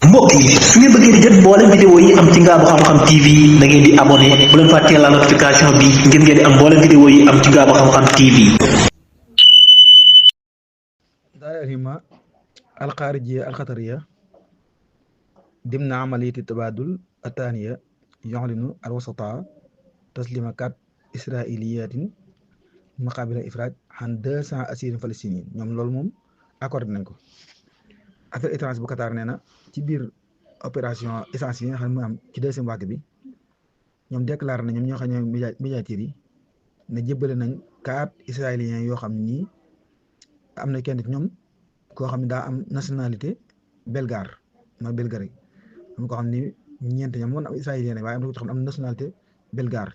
mbokk yi su ngeen bëggee di jot mboolem vidéo yi am ci Ngaabu Xam-Xam TV da ngeen di abonné bu leen fàttee la notification bi ngir ngeen di am mboolem vidéo yi am ci Ngaabu Xam-Xam TV. دار الهمة الخارجية الخطرية ضمن عملية التبادل الثانية يعلن الوسطاء تسليم 4 إسرائيليات مقابل إفراج عن 200 أسير فلسطينيين ñoom loolu moom accordé nañ ko. affaire étranger bu Qatar nee na ci biir opération essentielle yi nga xam ne mu am ci deuxième vague bi ñoom déclaré na ñoom ñoo xam ne médiateurs yi ne jébbale nañ 4 israéliens yoo xam ni am na kenn ci ñoom koo xam ne daa am nationalité belgare mooy Bulgarie am ko xam ni ñeent ñoom moom am israélien waaye am na ko xam ne am nationalité belgare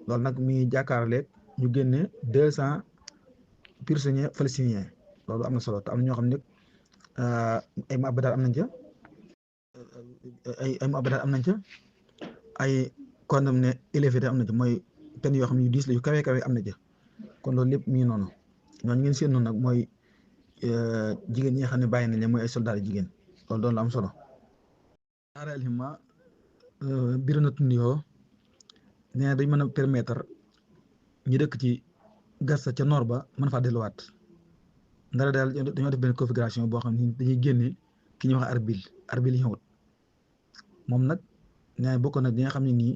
loolu nag mi jàkkaarleeg ñu génne 200 prisonniers palestiniens loolu am na solo te am na ñoo xam ne ay mu abadaat am nañ ca ay mu abadaat am nañ ca ay condamné élevé am na ca mooy peine yoo xam ne yu diis la yu kawe kawe am na ca kon loolu lépp mi ngi noonu ñooñu ngeen seen noonu nag mooy jigéen ñi nga xam ne bàyyi nañ leen mooy ay soldats yu jigéen loolu doon la am solo. Daara Alhimma biir na tund yoo nee na dañ mën a permettre ñu dëkk ci Gaza ca nord ba mën faa delluwaat ndara daal dañoo def benn configuration boo xam ne dañuy génne ki ñuy wax Arbil yi ñëwut moom nag nee na bokk nag ñi nga xam ne nii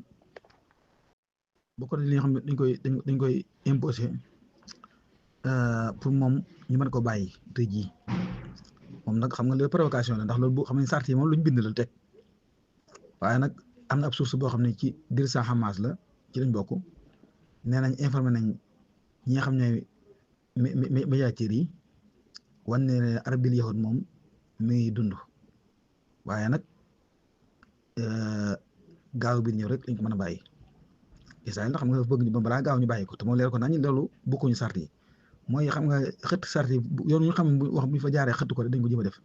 bokk na li nga xam ne dañ koy imposer pour moom ñu mën ko bàyyi tey jii moom nag xam nga loolu provocation la ndax loolu boo xam ne sart yi moom lu ñu bind la teg waaye nag am na ab source boo xam ne ci dirigeant Hamas la ci lañ bokk nee nañ informé nañ ñi nga xam ne médiateurs yi wan ne Arbil Yahud moom mi ngi dund waaye nag gaaw bi ñëw rek lañ ko mën a bàyyi Israël ndax xam nga bëgg ñu ba balaa gaaw ñu bàyyi ko te moom leer ko nañ loolu bokkuñu sart yi. mooy xam nga xëtt sart yi yoon ñu xam wax bu fa jaaree xëtt ko rek dañ ko jëm a def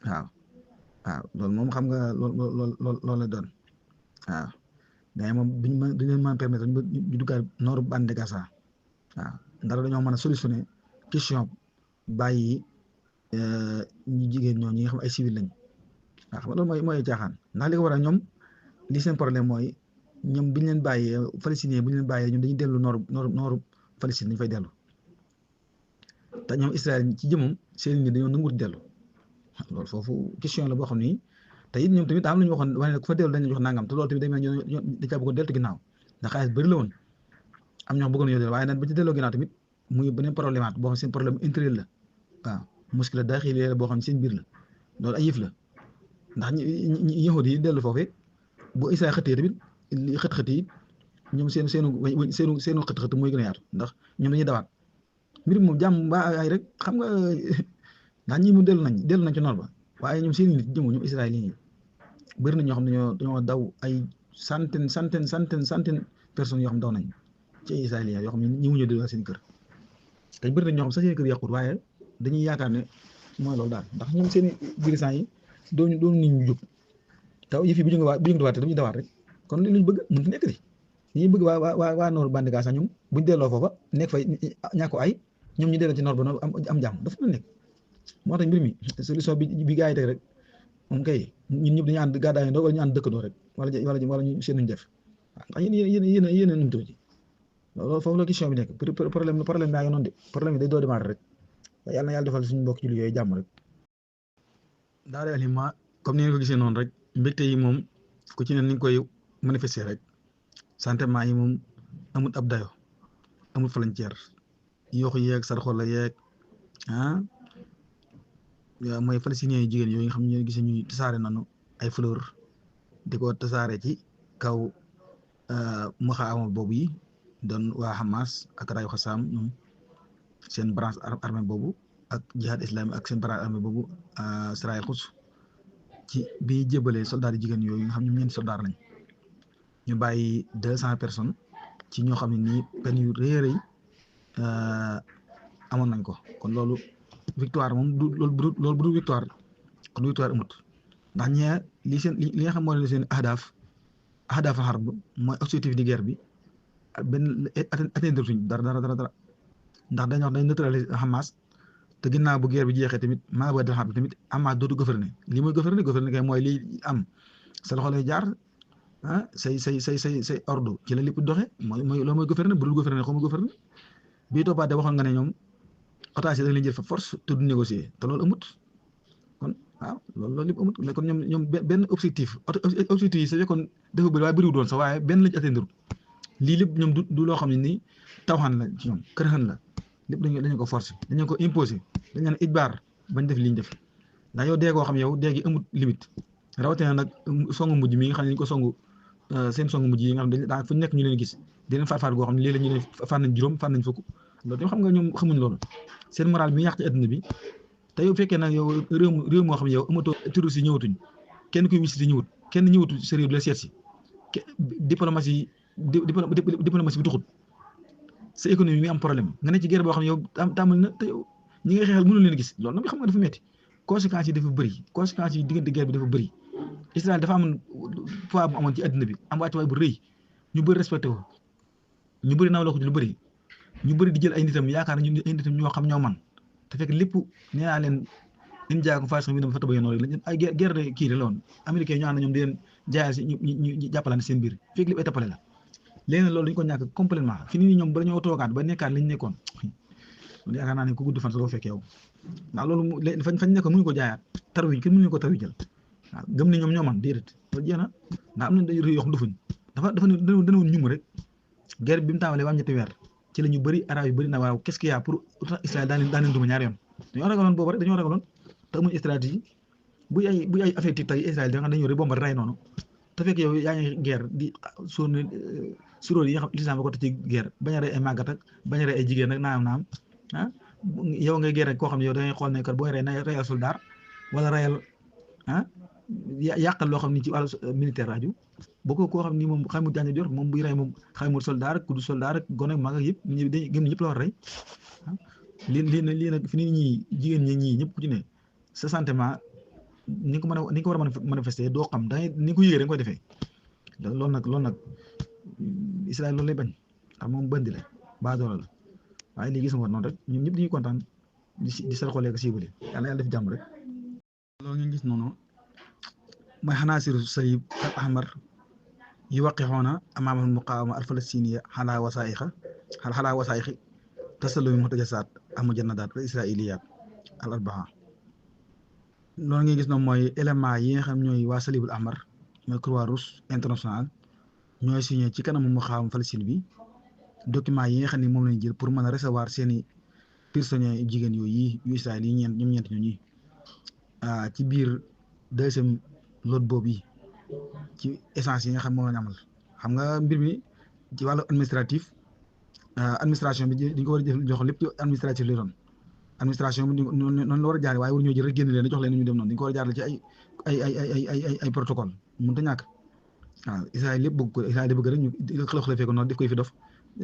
waaw loolu moom xam nga loolu la doon waaw mais moom duñu mën a permettre ñu duggaat nord bande de Gaza waaw ndax dañoo mën a solutionner question bàyyi ñu jigéen ñoo ñi nga xam ay civil lañ waaw xam nga loolu mooy caaxaan ndax li ko waral ñoom li seen problème mooy ñoom bu ñu leen bàyyee palestinien bu ñu leen bàyyee ñoom dañuy dellu nord Palestine dañu fay dellu te ñoom Israël ci jëmam seen nit dañoo nanguut dellu loolu foofu question la boo xam ni te it ñoom tamit am nañu waxoon wane ne ku fa dellu dañu jox nangam te loolu tamit dañ dañ caa bëggoon deltu ginnaaw ndax xaalis bëri la woon am ñoo xam bëggoon nañoo dellu waaye nag ba ci delloo ginnaaw tamit muy beneen problématique boo xam seen problème intérieur la waaw muskila daaxili la boo xam seen biir la loolu ay yëf la ndax ñi yahudi yi dellu foofu bu Israël xëttee tamit li xët-xët yi ñoom seenu xët-xët mooy gën a yaatu ndax ñoom dañuy dawaat mbir moom jàmm ba ay rek xam nga ndax ñi mu dellu nañ ci noor ba waaye ñoom seen nit jëmu ñoom israéliens yi bëri na ñoo xam ne dañoo daw ay centaine personnes yoo xam daw nañ ci ay israéliens yoo xam ne ñi mu ñëw dellu seen kër te bëri na ñoo xam sax seen kër yàqut waaye dañuy yaakaar ne mooy loolu daal ndax ñoom seen dirigeants yi doon nit ñu jub taw yëf yi bu ñu dawaatee dañuy dawaat rek kon li ñu bëgg mënut nekk di ñuy bëgg waa noor bande Gaza ñoom buñ delloo foofa nekk fay ñàkk ay ñoom ñu delloo ci noor ba am jàmm dafa la nekk moo tax mbir mi solution bi gaa yi teg rek moom kay ñun ñëpp dañu ànd gàddaay ndoo wala ñu ànd dëkkandoo rek wala ñu seen nuñ def ndax yéen num tuuti loolu foofu la question bi nekk problème baa ngi noonu de problème bi day doo démarrer rek waaye yàlla na yàlla defal suñu mbokk ci yooyu jàmm rek. Daara Alhimma comme ni ngeen ko gisee noonu rek mbégte yi moom ku ci ne ni nga koy manifester rek sentiment yi moom amul ab dayo amul frontière yooxu yeeg sarxol la yeeg mooy palestiniens yu jigéen yooyu nga xam ne ñoo gisee ñuy tasaare nañu ay fleur di ko tasaare ci kaw maxaama boobu yi doon waa Hamas ak rayu Xassam ñoom seen branche armée boobu ak jihad islamique ak seen branche armée boobu Israël Quds ci bi jébalee soldats yi jigéen yooyu nga xam ne ñoom ñeenti soldats lañ ñu bàyyi 200 personnes ci ñoo xam ne nii peine yu rëy a rëy amoon nañ ko kon loolu victoire moom du loolu bu du victoire kon victoire amut ndax li nga xam moo leen seen ahdaaf xarb mooy objectif de guerre bi benn atteindre suñ dara ndax dañoo wax dañ neutraliser Hamas te te ginnaaw bu guerre bi jeexee tamit maa ba dal xam tamit Hamas dootu gouverner li muy gouverner kay mooy li am sa loxo lay jaar say ordre ci la lépp doxe mooy loolu mooy gouverner bu dul gouverner xaw ma gouverner bii toppaate waxoon nga ne ñoom otage dañ leen jël fa force te du négocier te loolu amut kon waaw loolu lépp amut kon ñoom benn objectif yi sa fekkoon dafa bëri waaye bëriwul doon sax waaye benn lañ atteindre lii lépp ñoom du loo xam ne nii tawxaan la ci ñoom kërxan la lépp dañu ko forcer dañu ko imposer dañ naan ijbaar bañ def li ñu def ndax yow dee koo xam yow dee gi amut limite rawatina nag songu mujj mi nga xam ne dañu ko songu seen songu mujj yi nga xam ne daa fu nekk ñu leen gis di leen faat goo xam ne léeg-léeg ñu ne faat nañ juróom faat nañ fukk loolu ñoom xam nga ñoom xamuñ loolu seen moral bi yàq ci adduna bi te yow fekkee nag yow réew moo xam ne yow amatoo touristes yi ñëwatuñ kenn kuy visite ñëwut kenn ñëwatu sa réew di la seet si diplomatie bi tuxut sa économie mi am problème nga ne ci guerre boo xam ne yow tàmbali na te yow ñi ngay xeexal mënul leen gis loolu nag xam nga dafa metti conséquences yi dafa bëri conséquences yi diggante guerre bi dafa bëri Israël dafa amoon poids bu amoon ci adduna bi am wàccuwaay bu rëy ñu bëri respecté wu ñu bëri nawloo ko ci lu bëri ñu bëri di jël ay nitam yaakaar ñu ay nitam ñoo xam ñoo man te fekk lépp nee naa leen in jaakum faasiqun bi fa tabayyanu rek lañ ay guerre de kii la woon américain ñu ànd ñoom di leen jaayal si ñu jàppalante seen biir fekk lépp ay tappale la léegi loolu dañu ko ñàkk complètement fi nii ñoom ba ñoo toogaat ba nekkaat liñ nekkoon yaakaar naa ne ku gudd fan sa doo fekkee yow ndax loolu fañ nekkoon mënuñu ko jaayaat taruñ kenn mënuñu ko taru jël waaw gëm ni ñoom ñoo man déedéet loolu jeex na ndax am na day yoo xam dufuñ dafa dana woon ñum rek guerre bi mu tàmbalee ba am ñetti weer ci la ñu bëri arab yi bëri na waaw qu'est-ce qu'il y a pour Israël daan leen duma ñaari yoon dañoo ragaloon boobu rek dañoo ragaloon te amuñ stratégie buy ay affectif tey Israël da nga dañu rek bomba ray noonu te fekk yow yaa ngi guerre di sonn suróor yi nga xam lislam ba ko te ci guerre bañ a rey ay màggat ak bañ a rey ay jigéen ak naam ah yow ngay guerre koo xam ne yow da ngay xool ne kat booy rey na reyal soldat wala reyal yàqal loo xam ni ci wàllu militaire rajo boo ko koo xam ni moom xamul jàng jor moom buy rey moom xamul soldat rek ku du soldat rek gone mag ak yëpp ñu dañ gëm ñëpp la war a rey lii nag fi nit ñi jigéen ñi ñëpp ku ci ne sa sentiment ni ko mën a war a manifester doo xam da ngay ni ko yëgee da nga koy defee loolu nag Israël loolu lay bañ xam moom bandi la baadoola la waaye lii gis nga noonu rek ñun ñëpp dañuy kontaan di sarxolee ko siibali yàlla def jàmm rek loolu ngeen gis noonu mooy xanaasiru salib al ahmar yu waqixoona amaamal muqaawama al falastiniya xalaa wasaaixi tasallumi muhtajasaat al mujannadaat al israiliyaat al arbaa loolu ngeen gis noonu mooy élément yi nga xam ñooy waa salibul ahmar mooy Croix-Rouge international ñooy signé ci kanamu muqaawama Palestine bi document yi nga xam ne moom lañ jël pour mën a recevoir seeni prisonniers jigéen yooyu yu Israël yi ñoom ñeent ñooñu ci biir deuxième lot boobu yi ci essence yi nga xam moom lañ amal xam nga mbir mi ci wàllu administration bi dañ ko war a jox lépp administratif lay doon administration bi noonu la war a jaaree waaye waruñoo jël rek génn leen jox leen ñu dem noonu dañ ko war a jaarale ci ay protocole mënut a ñàkk waaw Israël lépp bëgg ko Israël bëgg rek ñu xëlëf ko noonu def koy fi dof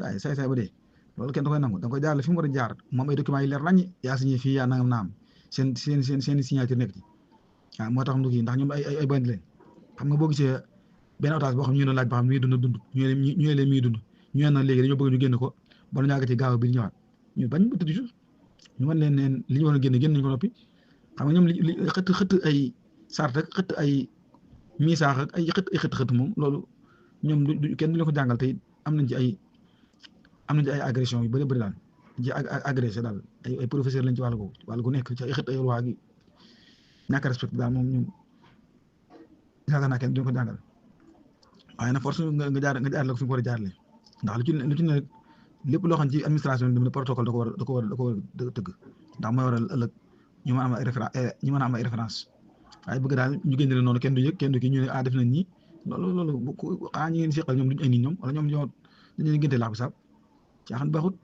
waaye saay ba dee loolu kenn da koy nangu da nga koy jaarale fi mu war a jaar moom ay documents yi leer naññi yaa signé fii yaa nangam naam seen signature nekk ci waaw moo tax ndu kii ndax ñoom ay bandi lañ xam nga boo gisee benn otage boo xam ñu doon laaj ba xam mi ngi dund ñu leen mi ngi dund ñu na léegi dañoo bëgg ñu génn ko ba nu ñàkkati gaaw bi ñëwaat ñu bañ ba tëdd ñu mën leen li ñu war a génn nañ ko noppi xam nga ñoom li xëtt ay sart ak xëtt ay misaax ak ay xëtt moom loolu ñoom du kenn du leen ko jàngal te am nañ ci ay agression yu bëri daal ci agressé daal ay professeur lañ ci wàllu gu nekk ci ay xëtt ay loi gi ñàkk respect daal moom ñun yaakaar naa kenn du ko jàngal waaye nag force nga jaar la ko fi mu war a jaarale ndax lu ci ne lépp loo xam ci administration bi protocole da ko war a tëgg ndax mooy waral ëllëg ñu mën a am ay référence waaye bëgg daal ñu génne leen noonu kenn du yëg kenn du kii ñu ne def nañ ñi loolu xanaa ñi ngeen seqal ñoom duñ ay nit ñoom wala ñoom dañu leen gënte laax bi saab caaxaan baaxut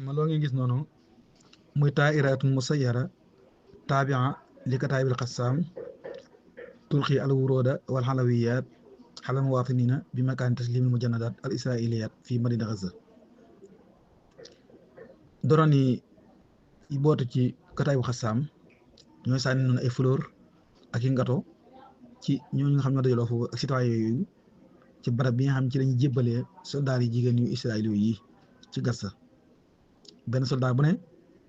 ma loolu ngeen gis noonu muy taa'iratun musayyara taabia li kataabil qassam tulqi al wuruda wal xalawiyaat xalal muwaatinina bi makaan taslimil mujannadaat al israiliyaat fi madina Gaza doron yi bootu ci kataabil qassam ñooy sànni noonu ay fleur ak i ngato ci ñooñu nga xam ñoo dajaloo foofu ak citoyen yooyu ci barab bi nga xam ci lañuy jébbalee soldaar yi jigéen yu Israël yi ci Gaza benn soldat bu ne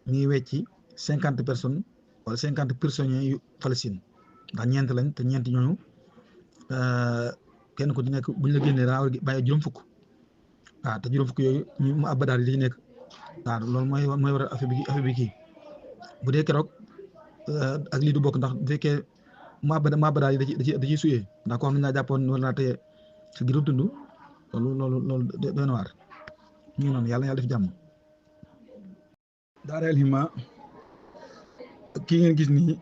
mi ngi wecci 50 personnes wala 50 prisonniers yu Palestine ndax ñeent lañ te ñeenti ñooñu kenn ku ci nekk buñ la génnee daa war a bàyyi juróom fukk waaw te juróom fukk yooyu ñu mu abadaal yi da ci nekk waaw loolu mooy war a affaire bi kii bu dee keroog ak lii du bokk ndax bu fekkee mu abadaal yi da ciy suyee ndax ko xam ne naa jàppoon wala naa teye sa giru dund loolu doy na waar ñu ngi noonu yàlla def jàmm daareel himma kii ngeen gis nii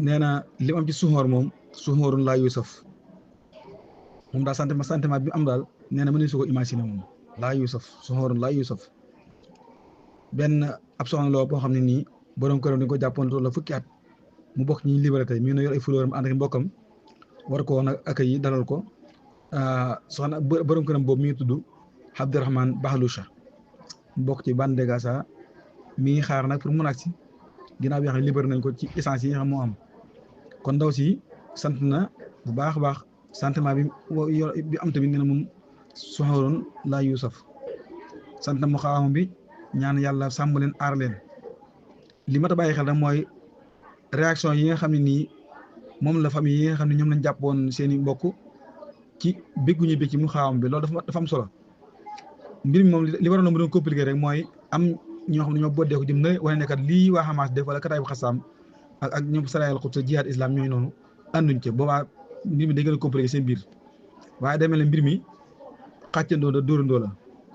nee na li am ci suxoor moom suxoorun laa yusuf moom daal sentiment bi am daal nee na mënees su ko imaginer moom laa yusuf suxoorun laa yusuf benn ab soxna loo boo xam ne nii borom këram dañ ko jàppoon toll la fukki at mu bokk ñi libéré tey mi ngi yor ay fulóoram ànd ak mbokkam war ko woon ak yi dalal ko soxna borom këram boobu mi ngi tudd Abdurahman Bahloucha mu bokk ci bande de Gaza mi ngi xaar nag pour mu agsi ginnaaw bi nga xam ne libéré nañ ko ci essence yi nga xam moo am kon ndaw si sant na bu baax a baax sentiment bi am tamit nee na moom suxooroon laa yusuf sant na mu xawaama bi ñaan yàlla sàmm leen aar leen li mat a bàyyi xel rek mooy réaction yi nga xam ne nii moom la famille yi nga xam ne ñoom lañ jàppoon seen i mbokk ci bégguñu bég ci mu xawaam bi loolu dafa am solo mbir mi moom li waroon na mu doon compliqué rek mooy am ñoo xam ne ñoo boddeeku jëm na wane ne kat lii waa Hamas def wala kataay bu xasaam ak ñoom Sarayal Quds jihaad islam ñooy noonu ànduñ ca boobaa mbir mi day gën a compliqué seen biir waaye day mel ne mbir mi xàccandoo la dóorandoo la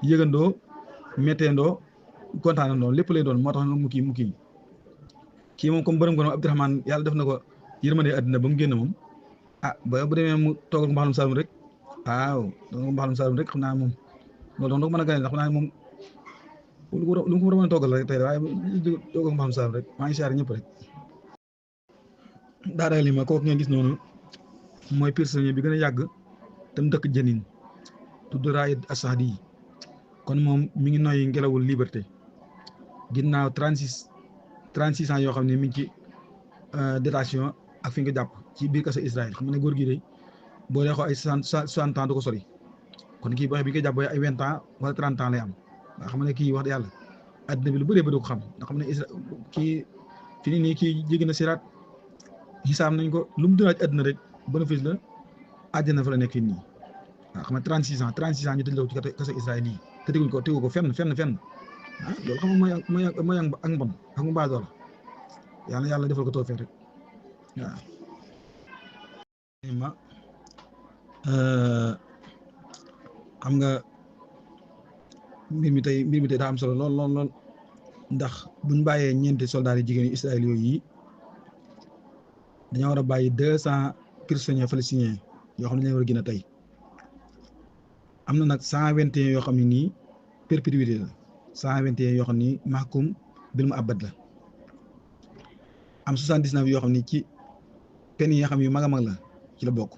yëgandoo metteendoo kontaanandoo lépp lay doon moo tax mu kii moom comme borom ko Abdurahman yàlla def na ko yërmande àddina ba mu génn moom ba bu demee mu toogal ko mbaxalum Saalum rek waaw toogal ko mbaxalum Saalum rek xam naa moom loolu doon mën a gane ndax xam naa moom lu mu ko war a mën a toogal rek tey waaye toogal ko mbaxalum Saalum rek maa ngi siyaare ñëpp rek daara li ma kooku ngeen gis noonu mooy prisonnier bi gën a yàgg tam dëkk Jenin tudd Raïd Assadi yi kon moom mi ngi noyyi ngelawul liberté ginnaaw 36 ans yoo xam ne mi ngi ci détention ak fi nga jàpp ci biir kasa Israël xam nga ne góor gi de boo dee xool ay 60 ans du ko sori kon kii boo xam bi nga jàpp ay 20 ans wala 30 ans lay am nga xam ne kii wax dëgg yàlla addina bi lu bëree bëri ko xam ndax xam ne kii fi ni nii kii jéggi na siraat xisaam nañ ko lu mu dundaat ci addina rek bénéfice la àjjana fa la nekk fii nii waaw xam nga 36 ans ñu tëj la ko ci kasa Israël yi te tegu ko fenn loolu xam nga mooy ak mbon ak mu baadoo la yàlla defal ko toofee rek waaw xam nga mbir mi tey daa am solo lool ndax buñ bàyyee ñeenti soldats yi jigéen yu Israël yooyu yi dañoo war a bàyyi 200 prisonniers palestiniens yoo xam ne dañu war a gën a tey am na nag 121 yoo xam ne nii perpétuité la 121 yoo xam ni mahkum bil mu abad la am 79 yoo xam ni ci pen yi nga xam yu mag a mag la ci la bokk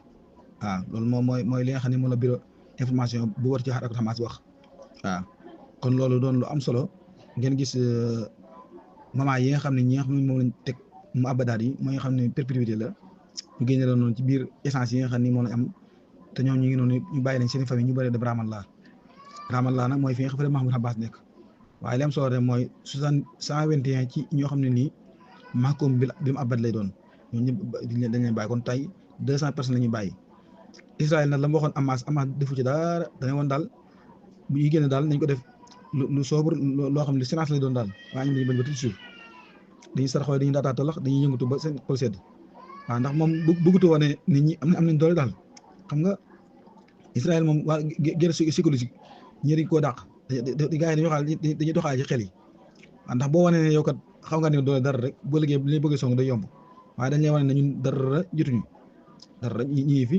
waaw loolu moom mooy li nga xam ne moom la bureau information bu war ci Harakatu Hamas wax waaw kon loolu doon lu am solo ngeen gis moment yi nga xam ne ñi nga xam ne moom lañ teg mu abadaat yi mooy nga xam ne perpétuité la ñu génne la noonu ci biir essence yi nga xam ni moom lañ am te ñoom ñu ngi noonu ñu bàyyi leen seen famille ñu bëri de Ramallah nag mooy fi nga xam ne Mahmoud Abbas nekk waaye li am solo rek mooy 121 ci ñoo xam ne nii mahkum bil mu abad lay doon ñooñu ñëpp dañ leen bàyyi kon tey 200 personnes la ñuy bàyyi Israël nag la ma waxoon Hamas defu ci dara dañu woon daal bu ñuy génne daal nañ ko def lu sobre loo xam ne lu silence lay doon daal waaye ñun dañuy bañ ba tuuti suuf dañuy saraxoo dañuy daataa tolax dañuy yëngatu ba seen xol sedd waaw ndax moom bëggutu woon ne nit ñi am nañ doole daal xam nga Israël moom waa guerre psychologique ñi dañ koo dàq gars yi dañuy doxaale ci xel yi waaw ndax boo wane ne yow kat xam nga ne doole dara rek boo liggéey li bëgg song day yomb waaye dañ lay wane ne ñun dara jotuñu dara ñi fi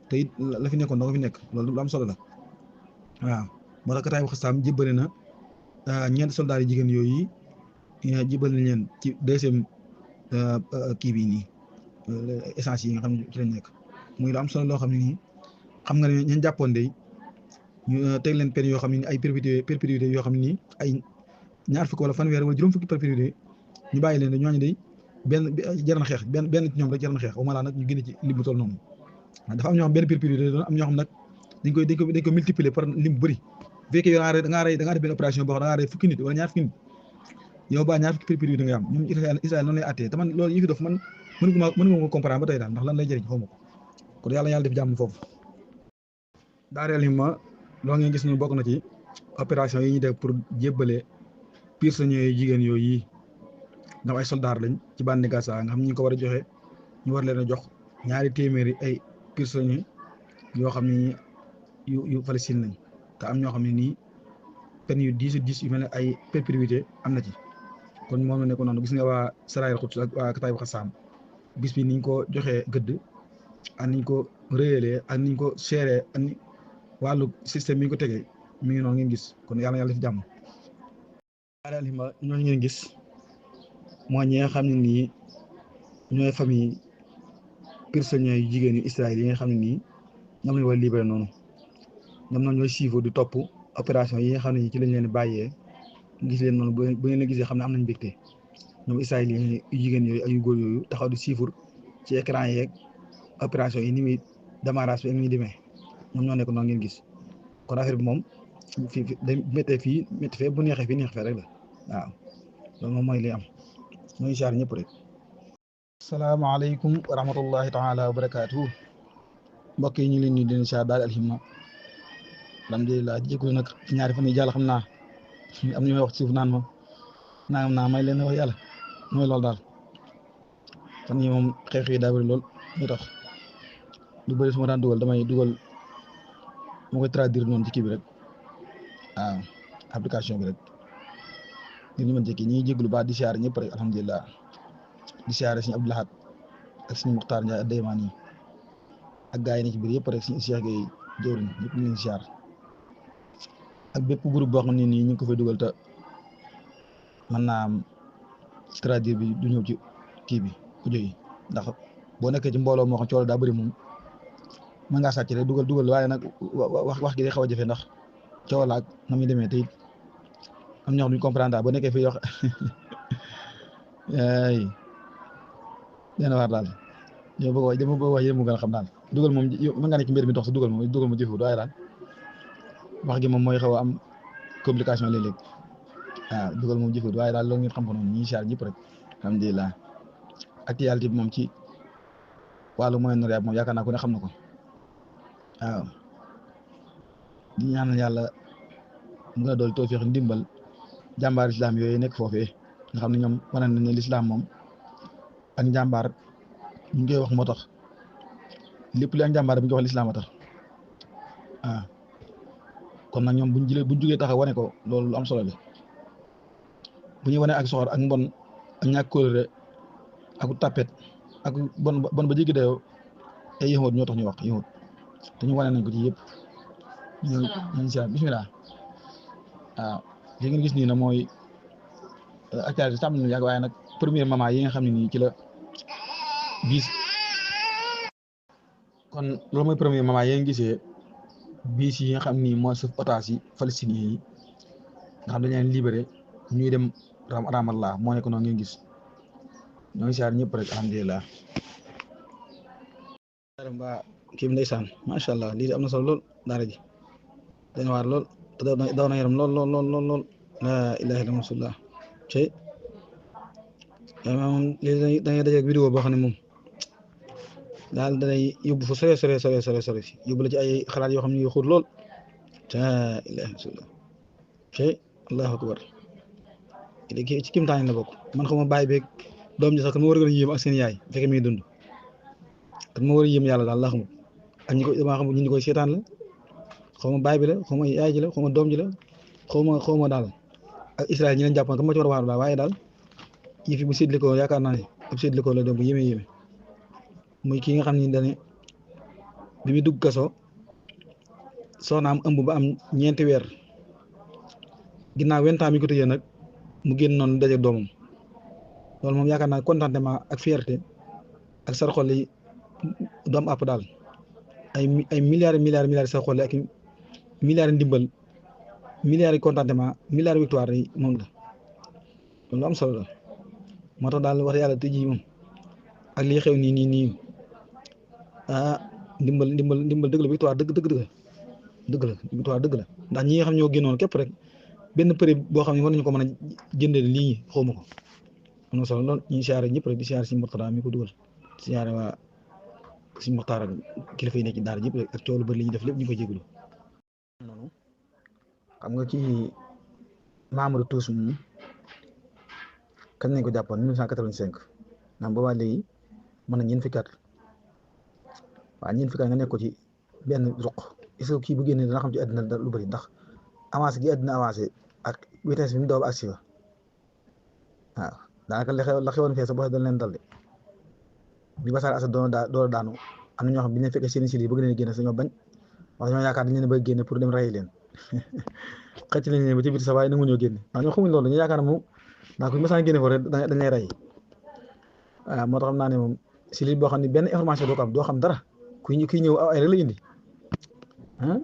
te it la fi nekkoon da nga fi nekk loolu lu am solo la waaw moo tax Kataib Xassam jébbale na ñeenti soldats yi jigéen yooyu jébbal nañ leen ci deuxième kii bii nii essence yi nga xam ne ci lañ nekk muy lu am solo loo xam ne nii xam nga ne ñañ jàppoon de ñu teg leen peine yoo xam ne ay perpétuité yoo xam ne nii ay ñaar fukk wala fanweer wala juróom fukki perpétuité ñu bàyyi leen de ñooñu de benn jar na xeex benn ci ñoom rek jar na xeex au moins nag ñu génne ci lim bu toll noonu dafa am ñoo xam benn perpétuité doon am ñoo xam nag dañ ko multiplier par lim bu bëri bu fekkee yow da ngaa def benn opération boo xam da ngaa rey fukki nit wala ñaar fukki nit yow ba ñaar fukki priorité nga am ñoom Israël noonu lay attee te man loolu yi fi def man mënu ko comprendre ba tey daal ndax lan lay jëriñ xaw ma ko kon yàlla def jàmm foofu daareel yi ma loo ngeen gis ñu bokk na ci opération yi ñu def pour jébbale prisonniers yu jigéen yooyu yi ndax ay soldats lañ ci bande Gaza nga xam ñu ko war a joxe ñu war leen a jox 2 téeméeri ay prisonniers yoo xam ne yu Palestine lañ te am ñoo xam ne nii peine yu 10 yu mel ne ay perpétuité am na ci kon moom la nekkoon noonu gis nga waa Sarayel Quds ak waa Kataib Xassam bis bi niñ ko joxee gëdd ak niñ ko réyalee ak niñ ko seeree ak ni wàllu système bi ñu ko tegee mi ngi noonu ngeen gis kon yàlla def jàmm. ñooñu ngeen gis mooy ñi nga xam ne nii ñooy famille prisonniers yu jigéen yu Israël yi nga xam ne nii ñoom lañu war a libéré noonu ñoom noonu ñooy suivre di topp opération yi nga xam ne nii ci lañ leen bàyyee gis leen noonu bu ngeen leen gisee xam ne am nañ mbégte ñoom Israël yi yu jigéen yooyu ak yu góor yooyu taxaw di suivre ci écran yeeg opération yi ni muy démarrage bi ak ni muy demee ñoom ñoo nekk noonu ngeen gis kon affaire bi moom fii day méttee fii métti fee bu neexee fii neex fee rek la waaw loolu moom mooy li am ñooy siyaar ñëpp rek. salaamaaleykum wa rahmatullahi taala wa barakaatuhu mbokk yi ñu leen di leen siyaar daal alhimma alhamdulilah jégalu nag ñaari fan yi jàll xam naa am na ñuy wax ci suuf naan moom nangam naa may leen wax yàlla mooy loolu daal fan yi moom xeex yi daa bëri lool ñu tax lu bëri su ma daan dugal damay dugal moo koy traduire noonu ci kii bi rek waaw application bi rek ngir ñu mën ci kii ñuy jégalu baax di siyaare ñëpp rek alhamdulilah di siyaare suñu Abdou Lahad ak suñu Muxtaar Njaay ak Daymaan yi ak gaa yi ne ci biir yëpp rek suñu Cheikh Gueye jëwriñ ñëpp ñu leen siyaar ak bépp groupe boo xam ne nii ñu ngi ko fay dugal te mën naa am traduire bi du ñëw ci kii bi audio yi ndax boo nekkee ci mbooloo moo xam coono daa bëri moom mën ngaa sàcc rek dugal waaye nag wax gi day xaw a jafe ndax coow la ak na muy demee te it am ñoo xam duñ comprendre daal boo nekkee fii wax ay dana war daal yow bëgg wax dama bëgg wax yéen mu gën a xam daal dugal moom mën nga nekk mbir mi dox sa dugal moom jëfewut waaye daal wax gi moom mooy xaw a am complication léeg-léeg waaw dugal moom jëfewut waaye daal loolu ngeen xam ko noonu ñi siyaar ñëpp rek alhamdulilah actualité bi moom ci wàllu Moyen-Orient moom yaakaar naa ku ne xam na ko waaw di ñaanal yàlla mu gën a dool tawfiix ndimbal jàmbaar islam yooyu nekk foofee nga xam ne ñoom wane nañ ne lislaam moom ak njàmbaar ñu ngi koy wax moo tax lépp li ak njàmbaar bi ñu koy wax lislaam a tax waaw kon nag ñoom buñ jugee taxaw wane ko loolu lu am solo la bu ñu wane ak soxor ak mbon ak ñàkk kóolóore ak tapet ak bon ba jéggi dayoo ay yahud ñoo tax ñu wax yahud te ñu wane nañ ko ci yëpp ñu si bismillah waaw li ngeen gis nii na mooy actualité tàmm nañu yàgg waaye nag premier moment yi nga xam ne nii ci la bis kon loolu mooy premier moment yi nga gisee bis yi nga xam ni mooy suuf otage yi palestiniens yi nga xam dañ leen libéré ñuy dem ramallah moo nekk noonu ngeen gis ñoo ngi siyaar ñëpp rek alhamdulilah mbaa kii ndeysaan macha allah lii am na solo lool daara ji dañ waar lool te daw na yaram lool la ilaha illa rasulullah tey moom léegi da ngay dajeeg vidéo boo xam ne moom daal danay yóbbu fu sore yóbbu la ci ay xalaat yoo xam ne yu xóot lool la ilaha rasulullah tey allahu akbar léegi ci kimtaan la bokk man xaw ma bàyyi beeg doom ji sax kan ma war a gën a yéem ak seen yaay fekkee muy dund kan ma war a yéem yàlla daal laa xamul ak ñi ko damaa xamul ñi koy seetaan la xaw ma baay bi la xaw ma yaay ji la xaw ma doom ji la xaw ma daal ak Israël ñi leen jàppoon kan ma ci war a waar daal waaye daal yëf yi bu séddale ko yaakaar naa ne ab séddale ko la dem bu yéeme muy kii nga xam ni dañu bi muy dugg kaso soxnaam ëmb ba am 4 weer ginnaaw 20 ans mi ko tëjee nag mu génn noonu daje doomam loolu moom yaakaar naa contentement ak fierté ak sarxol yi doom àpp daal ay milliards sarxol ak milliards ndimbal milliards yi contentement milliards victoire yi moom la loolu am solo la moo tax daal wax yàlla tëj yi moom ak lii xew nii ndimbal dëgg la victoire dëgg la victoire dëgg la ndax ñi nga xam ñoo génnoon képp rek benn prix boo xam ne war nañu ko mën a jëndee lii xawma ko am na solo lool ñu siyaare ñëpp rek di siyaare si Mourtada mi ko dugal siyaare waa si Moxtaar ak kilifa yi nekk ci daara yëpp ak coow lu bëri li ñuy def lépp ñu koy jégalu noonu xam nga ci Mamadou Touss moom kañ nañ ko jàppoon 1985 naam boobaa léegi mën na ñeent fukki at waaw ñeent fukki at nga nekk ko ci benn ruq est-ce que kii bu génnee dana xam ci àddina lu bëri ndax avancé gi àddina avancé ak vitesse bi mu daw ba agsi fa waaw daanaka la xewoon fee sa boo dañ leen dal de bi Bachar Assad doon daanu am na ñoo xam bi ñu fekkee seen yi bëgg leen génne sañoo bañ wax ñoo yaakaar dañ leen bëgg génne pour dem rey leen xëcc nañ leen ba ci biir sa waaye nangu ñoo génne ndax ñoo xamuñ loolu dañu yaakaar ne moom ndax ku mësaan génne foofu rek dañ lay rey waaw moo tax xam naa ne moom si lii boo xam ne benn information doo xam dara kuy ñëw aw ay rek la indi ah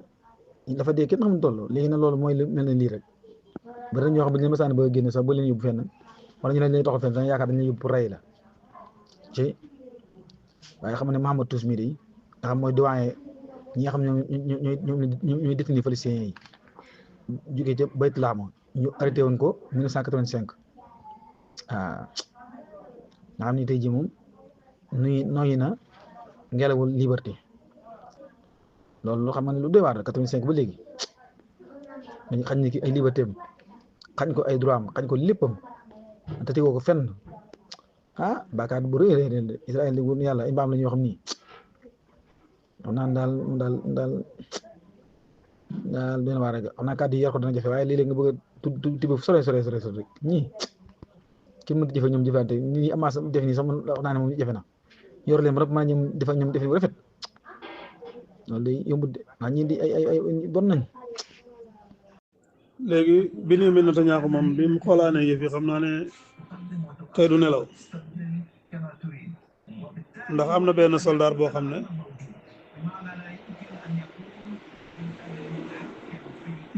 dafa dee kenn xamul toll léegi nag loolu mooy lu mel ne lii rek bari na ñoo xam ne bu ñu mësaan bëgg génne sax ba leen yóbbu fenn wala ñu leen toxal fenn dañu yaakaar dañ leen yóbbu pour rey la ci waaye xam ne Mahamadou Touss mii de nga xam mooy doyen ñi nga xam ñooy détenu palestiniens yi jógee ca Bayt Lahma ñu arrêté woon ko 1985 nga xam ni tey jii moom noyyi na ngelawul liberté loolu loo xam ne lu doy waar la 85 ba léegi dañu xañ ni ki ay liberté am xañ ko ay droit am xañ ko léppam te tegoo ko fenn baakaar bu rëy rëy de Israël wóor na yàlla ay mbaam la ñoo xam ni xam naa daal benn waa rek xam naa kàddu yi yar ko dana jafe waaye léeg-léeg nga bëgg a tibb sore rek ñii kenn mënut a jëfe ñoom jëfante ñi amaas def nii sax man wax naa ne moom jafe na yor leen rek maa ñoom defe bu rafet loolu day yombut de waa ñii di ay bon nañ. léegi Benyamin Netanyahu moom bi mu xoolaanee yëf yi xam naa ne tey du nelaw ndax am na benn soldat boo xam ne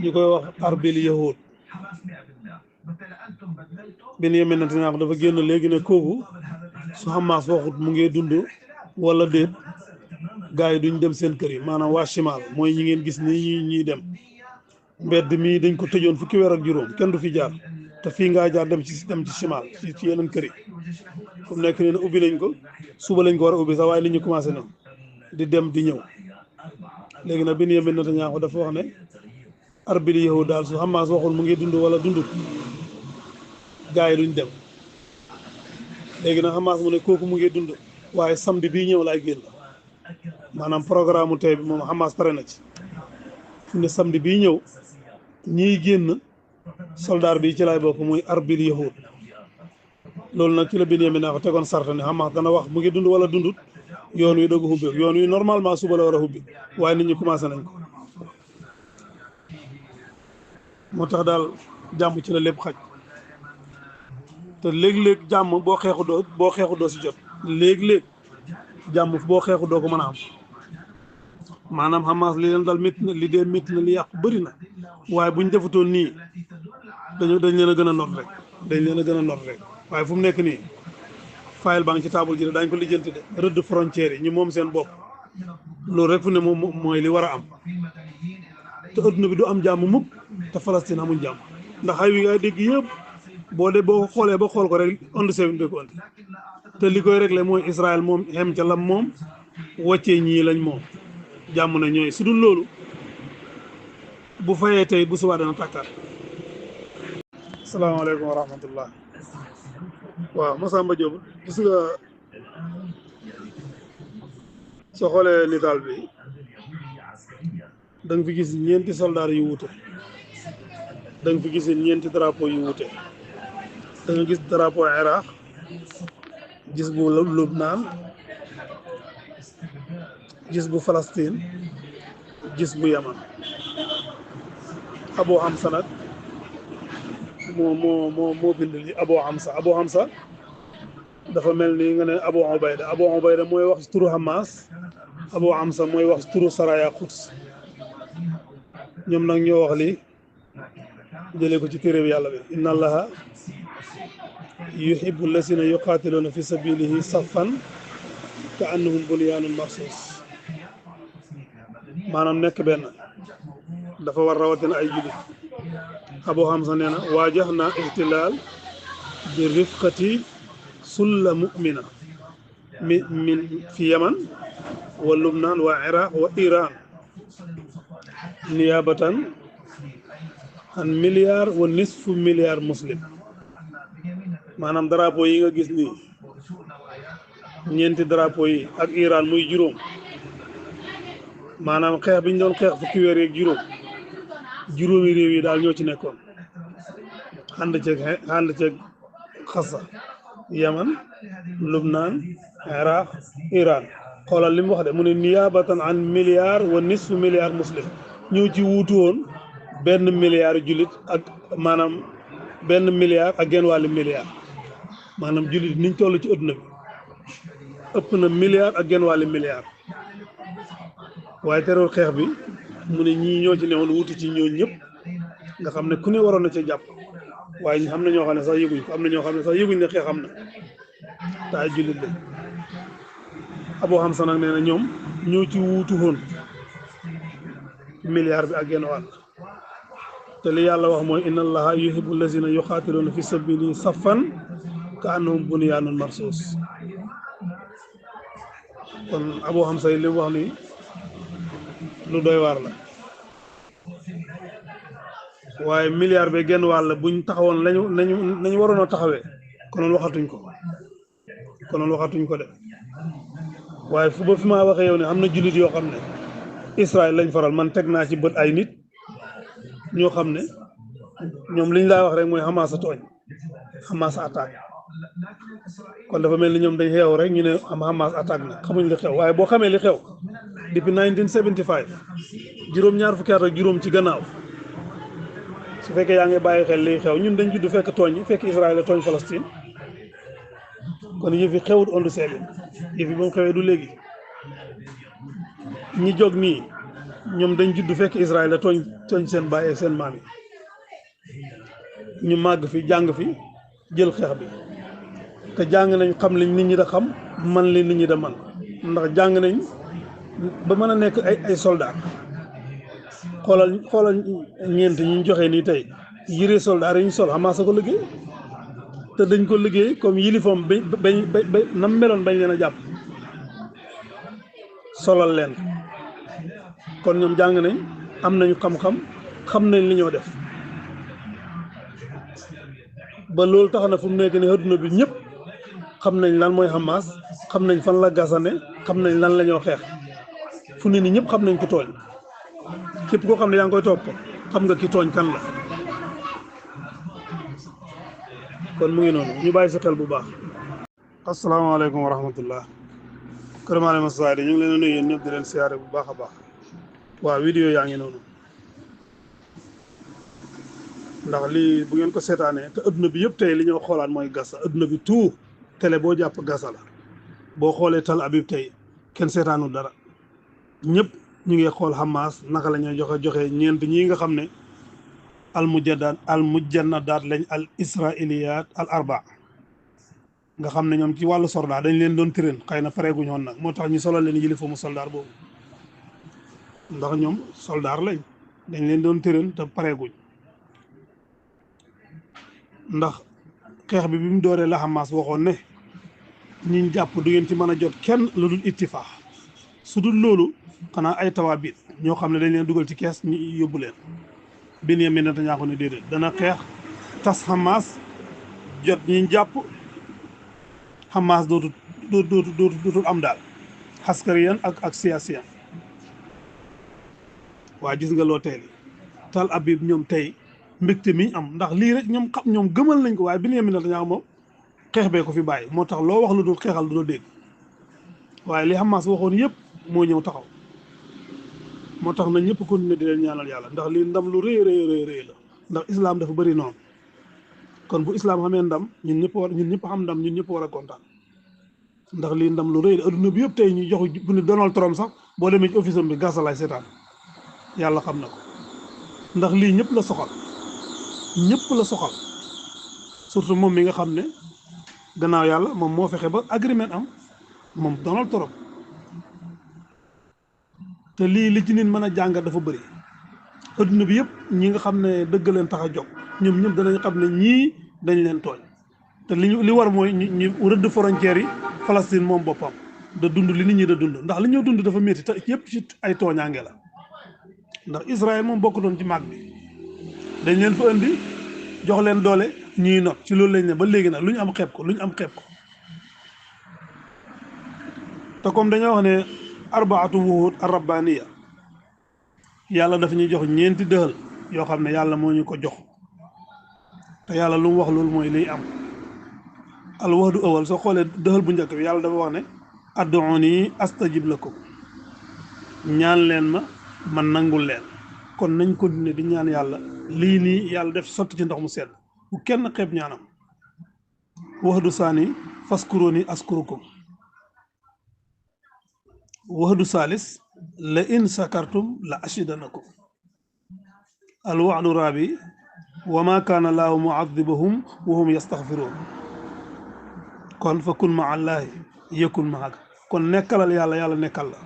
ñu koy wax arbil yahud Benyamin Netanyahu dafa génn léegi ne kooku su Hamas waxut mu ngi dund wala déet gars yi duñ dem seen kër yi maanaam waa Chimal mooy ñi ngeen gis nii ñuy dem mbedd mii dañ ko tëjoon fukki weer ak juróom kenn du fi jaar te fii ngaa jaar dem ci Chimal ci yeneen kër yi comme nekk ne ubbi nañ ko suba lañ ko war a ubbi sax waaye nit ñi commencé nañ di dem di ñëw léegi nag Benyamin Netanyahu dafa wax ne arbil yahud daal su Hamas waxul mu ngi dund wala dundut gars yi duñ dem léegi nag Hamas mu ne kooku mu ngi dund waaye samedi bii ñëw laay génn maanaam programme mu tey bi moom Hamas pare na ci fi ne samedi bii ñëw ñiy génn soldat bi ci laay bokk muy arbil yahud loolu nag ci la Benyamin naa ko tegoon sarta ne Hamas dana wax mu ngi dund wala dundut yoon wi doog a ubbi yoon wi normalement suba la war a ubbi waaye nit ñi commencé nañ ko moo tax daal jàmm ci la lépp xaj te léeg-léeg jàmm boo xeexu doo si jot léeg-léeg jàmm boo xeexu doo ko mën a am maanaam Hamas li leen dal métti na li dee métti na li yàqu bëri na waaye buñ defutoon nii dañ leen a gën a not rek waaye fu mu nekk nii fayil baa ngi ci table ji dañ ko lijjanti de rëdd frontière yi ñu moom seen bopp loolu rek fu ne moom mooy li war a am te adduna bi du am jàmm mukk te Palestine amuñ jàmm ndax xay wi ngay dégg yëpp boo xoolee ba xool ko rek ond sewin bi ko andi te li koy réglé mooy Israël moom xem ca lam moom wàccee ñii lañ moom jàmm na ñooy su dul loolu bu fayee tey bu subaa dana tàkkaat. asalaamaaleykum wa rahmatullah. waaw Massamba Diop gis nga soo xoolee nitaal bi da nga fi gis ñeenti soldaar yu wuute da nga fi gis ñeenti drapeau yu wuute da nga gis drapeau Iraq gis bu Lubnaan gis bu Palestine gis bu Yaman Abu Hamza nag moo bind li Abu Hamza dafa mel ni nga ne Abu Ubayda mooy wax ci turu Hamas Abu Hamza mooy wax ci turu Saraya Quds ñoom nag ñoo wax li jëlee ko ci téere bi yàlla bi inna allaha yuhibbu allasina yuqaatiluuna fi sabilihi saffan ka annahum bunyaanun marsuus maanaam nekk benn dafa war rawatina ay jullit Abu Hamza nee na waajaxna ihtilaal bi rifqati sulla mu'mina min fi yaman wa lubnaan wa iraq wa iran niyabatan an milliard wa nisfu milliard muslim maanaam drapeau yi nga gis nii ñeenti drapeau yi ak Iran muy juróom maanaam xeex bi ñu doon xeex fukki weer yeeg juróomi réew yi daal ñoo ci nekkoon ànd ceeg xasa yaman lubnaan iraq Iran xoolal li mu wax de mu ne niyaabatan an milliard wa nisfu milliard muslim ñoo ci wuutu woon benn milliard jullit ak maanaam benn milliard ak genn wàllu milliard maanaam jullit niñ toll ci adduna bi ëpp na milliard ak genn wàllu milliard waaye terewul xeex bi mu ne ñii ñoo ci newoon wuti ci ñoo ñëpp nga xam ne ku ne waroon na ca jàpp waaye xam na ñoo xam ne sax yëguñ ko am na ñoo xam ne sax yëguñ ne xeex am na te ay jullit lañ Abu Hamza nag nee na ñoom ñoo ci wuutu woon milliard bi ak genn wàll te li yàlla wax mooy inna allaha yuhibbu allazina yuqaatiluuna fi sabili saffan ka annahum bunyaanun marsuus kon Abu Hamza yi li mu wax ni lu doy waar la waaye milliard bi genn wàll buñ taxawoon nañu waroon a taxawee konoon waxatuñ ko de waaye fu ba fi ma waxee yow ne am na jullit yoo xam ne Israël lañ faral man teg naa ci bët ay nit ñoo xam ne ñoom liñ laa wax rek mooy Hamas a tooñ Hamas attaque kon dafa mel ni ñoom dañ xeew rek ñu ne am Hamas attaque na xamuñ li xew waaye boo xamee li xew depuis 1975 juróom-ñaar fukki at ak juróom ci gannaaw su fekkee yaa ngi bàyyi xel liy xew ñun dañ judd fekk tooñ fekk Israël tooñ Palestine kon yëf yi xewut ondu seeli yëf yi moom xewee du léegi ñi jóg nii ñoom dañ judd fekk Israël tooñ seen baay ak seen maam yi ñu màgg fi jàng fi jël xeex bi te jàng nañ xam liñ nit ñi da xam man li nit ñi da man ndax jàng nañ ba mën a nekk ay soldat xoolal ñeent ñi ñu joxe nii tey yére soldat yi ñu sol Hamas a ko liggéey te dañ ko liggéey comme yilifam ba nam meloon bañ leen a jàpp solal leen kon ñoom jàng nañ am nañu xam-xam xam nañ li ñoo def ba loolu tax na fu mu nekk ni adduna bi ñëpp xam nañ lan mooy Hamas xam nañ fan la gasane xam nañ lan la ñoo xeex fu ne ni ñëpp xam nañ ko tooñ képp koo xam ne yaa ngi koy topp xam nga ki tooñ kan la kon mu ngi noonu ñu bàyyi si xel bu baax. asalaamaaleykum wa rahmatullah Kër Maalema Society ñu ngi leen a nuyu yéen ñëpp di leen siyaare bu baax a baax waaw vidéo yaa ngi noonu ndax lii bu ngeen ko seetaanee te adduna bi yëpp tey li ñoo xoolaat mooy Gaza adduna bi tout télé boo jàpp Gaza la boo xoolee Tel Aviv tey kenn seetaanul dara ñëpp ñu ngi xool Hamas naka la ñuy joxe ñeent ñii nga xam ne al mujannadaat lañ al israiliyaat al arba nga xam ne ñoom ci wàllu soldat dañ leen doon tërën xëy na pareeguñ woon nag moo tax ñu solal leen yilifamu soldat boobu ndax ñoom soldat lañ dañ leen doon tërën te pareeguñ ndax xeex bi mu dooree la Hamas waxoon ne ñiñ jàpp du ngeen ci mën a jot kenn lu dul ittifaax su dul loolu xanaa ay tawaabit ñoo xam ne dañ leen dugal ci kees ñu yóbbu leen Benyamin Netanyahu ne déedéet dana xeex tas Hamas jot ñiñ jàpp Hamas dootul am daal askariyan ak siyaasiyan waa gis nga loo tey Tel Aviv ñoom tey mbégte mi am ndax lii rek ñoom gëmal nañ ko waaye Benyamin Netanyahu moom xeex bee ko fi bàyyi moo tax loo wax lu dul xeexal du doo dégg waaye li Hamas waxoon yëpp moo ñëw taxaw moo tax na ñëpp continuer di leen ñaanal yàlla ndax lii ndam lu rëy la ndax islam dafa bëri noonu kon bu islam xamee ndam ñun ñëpp xam ndam ñun ñëpp war a kontaan ndax lii ndam lu rëy la adduna bi yëpp tey ñu jox bu ne Donald Trump sax boo demee ci office am bi Gaza lay seetaan yàlla xam na ko ndax lii ñëpp la soxal surtout moom mi nga xam ne gannaaw yàlla moom moo fexe ba agreement am moom Donald Trump te lii li ci nit mën a jàngat dafa bëri adduna bi yëpp ñi nga xam ne dëgg leen tax a jóg ñoom ñëpp danañ xam ne ñii dañ leen tooñ te li war mooy ñu rëdd frontières yi Palestine moom boppam da dund li nit ñi da dund ndax li ñoo dund dafa métti te yëpp ci ay tooñaange la ndax Israël moom bokkutoon ci mag bi dañ leen fa indi jox leen doole ñuy not ci loolu lañ ne ba léegi nag lu ñu am xeeb ko lu ñu am xeeb ko te comme dañoo wax ne arbaatu wuhud ar-rabbaniya yàlla dafa ñuy jox ñeenti dëxal yoo xam ne yàlla moo ñu ko jox te yàlla lu mu wax loolu mooy liy am al wahdu awal soo xoolee dëxal bu njëkk bi yàlla dafa wax ne ad'uuni astajib lakum ñaan leen ma nangul leen kon nañ continuer di ñaan yàlla lii nii yàlla def sotti ci ndox mu sedd bu kenn xeeb ñaanam wahdu saani faskuruuni askurukum wahdu saalis la in sakartum la ashidanakum al wa'du raabi wa ma kaana laahu mu'adhibahum wa hum yastaghfiruun kon fa kun ma allahi yakun maaka kon nekkalal yàlla yàlla nekkal la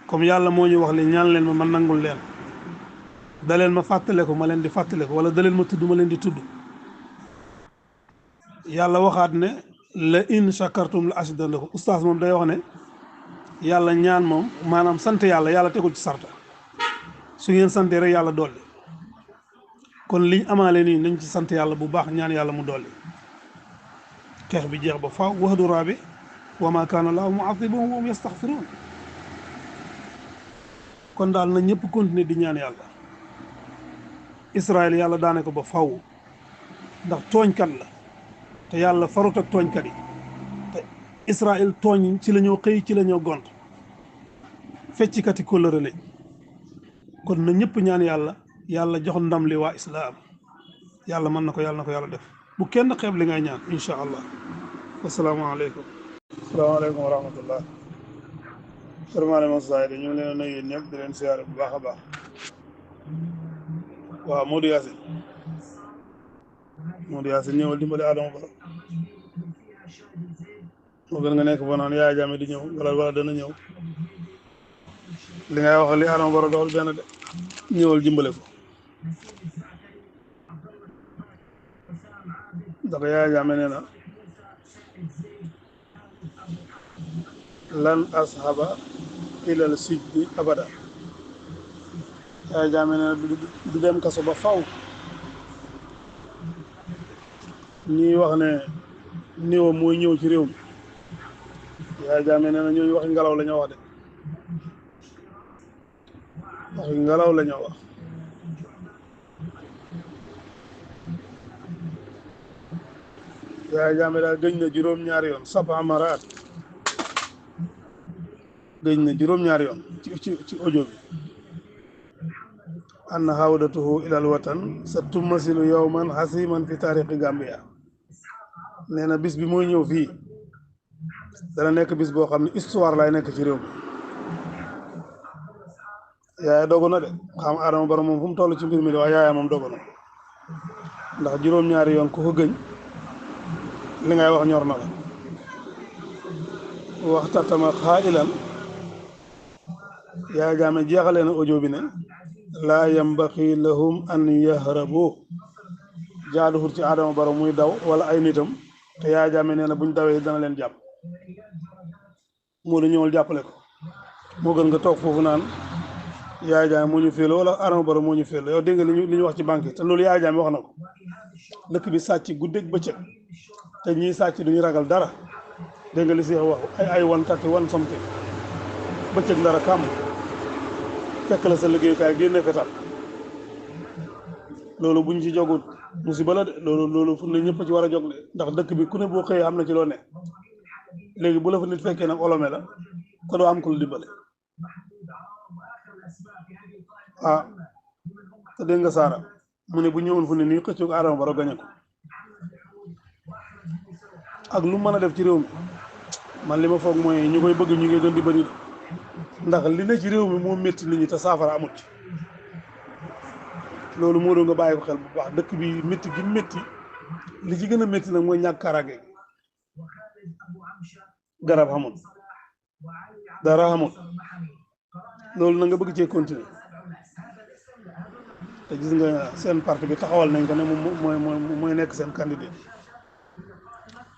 comme yàlla moo ñu wax li ñaan leen ma nangul leen da leen ma fàttale ko ma leen di fàttale ko wala da leen ma tudd ma leen di tudd yàlla waxaat ne la in shakartum la ashidanakum ustaas moom day wax ne yàlla ñaan moom maanaam sant yàlla tegul ci sarta su ngeen sante rek yàlla dolli kon liñ amaale nii nañ ci sant yàlla bu baax ñaan yàlla mu dolli xeex bi jeex ba faaw wahdu raabi wa ma kaana laahu mu'adhibahum wa hum yastaghfiruun kon daal na ñëpp continuer di ñaan yàlla Israël yàlla daane ko ba faw ndax tooñkat la te yàlla farut ak tooñkat yi te Israël tooñ ci la ñoo xëy ci la ñoo gont feccikati kóllëre lañ kon na ñëpp ñaan yàlla jox ndam li waa islaam yàlla mën na ko yàlla def bu kenn xeeb li ngay ñaan incha allah wasalaamaaleykum asalaamaaleykum wa rahmatullah sërmaane Moussa ñu ngi leen a nuyu yéen ñëpp di leen siyaare bu baax a baax waaw Modou Yacine ñëwal dimbali Adama Barrow moo gën nga nekk ba naan Yaya Jammeh di ñëw wala dana ñëw li ngay wax li Adama Barrow doxal benn de ñëwal dimbale ko ndax Yaya Jammeh nee na lan ashaba ilal sijni abada Yaya Jammeh nee na du dem kaso ba faw ñuy wax ne néewam mooy ñëw ci réew mi Yaya Jammeh nee na ñooñu waxi ngelaw la ñoo wax de waxi ngelaw la ñoo wax Yaya Jammeh daal gëj na juróom-ñaari yoon saba maraat gëj na juróom-ñaari yoon ci audio bi anna hawdatuhu ilal watan sa tummasilu yawman hasiman fi taarixi Gambia nee na bis bi mooy ñëw fii dana nekk bis boo xam ne histoire lay nekk ci réew mi Yaaya dogu na de xam Adama Barrow moom fu mu toll ci mbir mi de waaye Yaaya moom dogu na ndax juróom-ñaari yoon ku ko gëñ li ngay wax ñor na la waxtatama xaailan Yaya Jammeh jeexalee na audio bi ne laa yambaxi lahum an yahrabu jaaduwul ci Adama Barrow muy daw wala ay nitam te Yaya Jammeh nee na buñ dawee dana leen jàpp moo da ñëwal jàppale ko moo gën nga toog foofu naan Yaya Jammeh moo ñu féelo wala Adama Barrow moo ñu féelo yow dégg nga li ñu wax ci banque yi te loolu Yaya Jammeh wax na ko dëkk bi sàcc guddeeg bëccëg te ñii sàcc duñu ragal dara dégg nga li si wax ay 131 something bëccëg dara kàmm fekk la sa liggéeyukaay génne fetal loolu buñ ci jogut musiba la de loolu fu ne ñëpp ci war a jog de ndax dëkk bi ku ne boo xëyee am na ci loo ne léegi bu la fa nit fekkee nag olome la ko doo am ko lu dimbale ah te dégg nga Saara mu ne bu ñëwoon fu ne nii xëccoog Adama Barrow gañe ko ak lu mën a def ci réew mi man li ma foog mooy ñu koy bëgg ñu ngi gën di bëri ndax li ne ci réew mi moo métti nit ñi te saafara amut ci loolu moo doon nga bàyyi ko xel bu baax dëkk bi métti gi métti li ci gën a métti nag mooy ñàkk kaaraange garab xamul dara xamul loolu na nga bëgg cee continuer te gis nga seen parti bi taxawal nañ ko ne moom mooy nekk seen candidat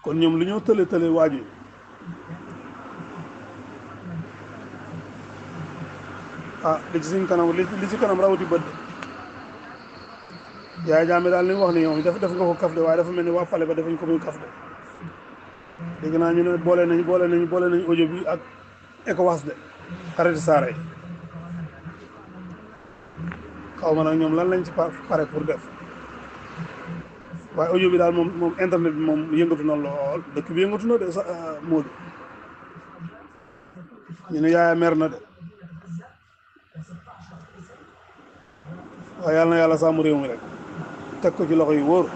kon ñoom lu ñoo tële waaju li ci suñ kanam li ci kanam rawati bët Yaya Jammeh daal li mu wax ni ñoom def nga ko kaf de waaye dafa mel ni waa pale ba defañ ko muy kaf de dégg naa ñu ne boole nañ audio bi ak ECOWAS de arrêté saara yi xaw ma nag ñoom lan lañ ci pare pour def waaye audio bi daal moom internet bi moom yëngatu na lool dëkk bi yëngatu na de sa Modou ñu ne Yaya mer na de waaye yàlla na yàlla sàmm réew mi rek teg ko ci loxo yu wóor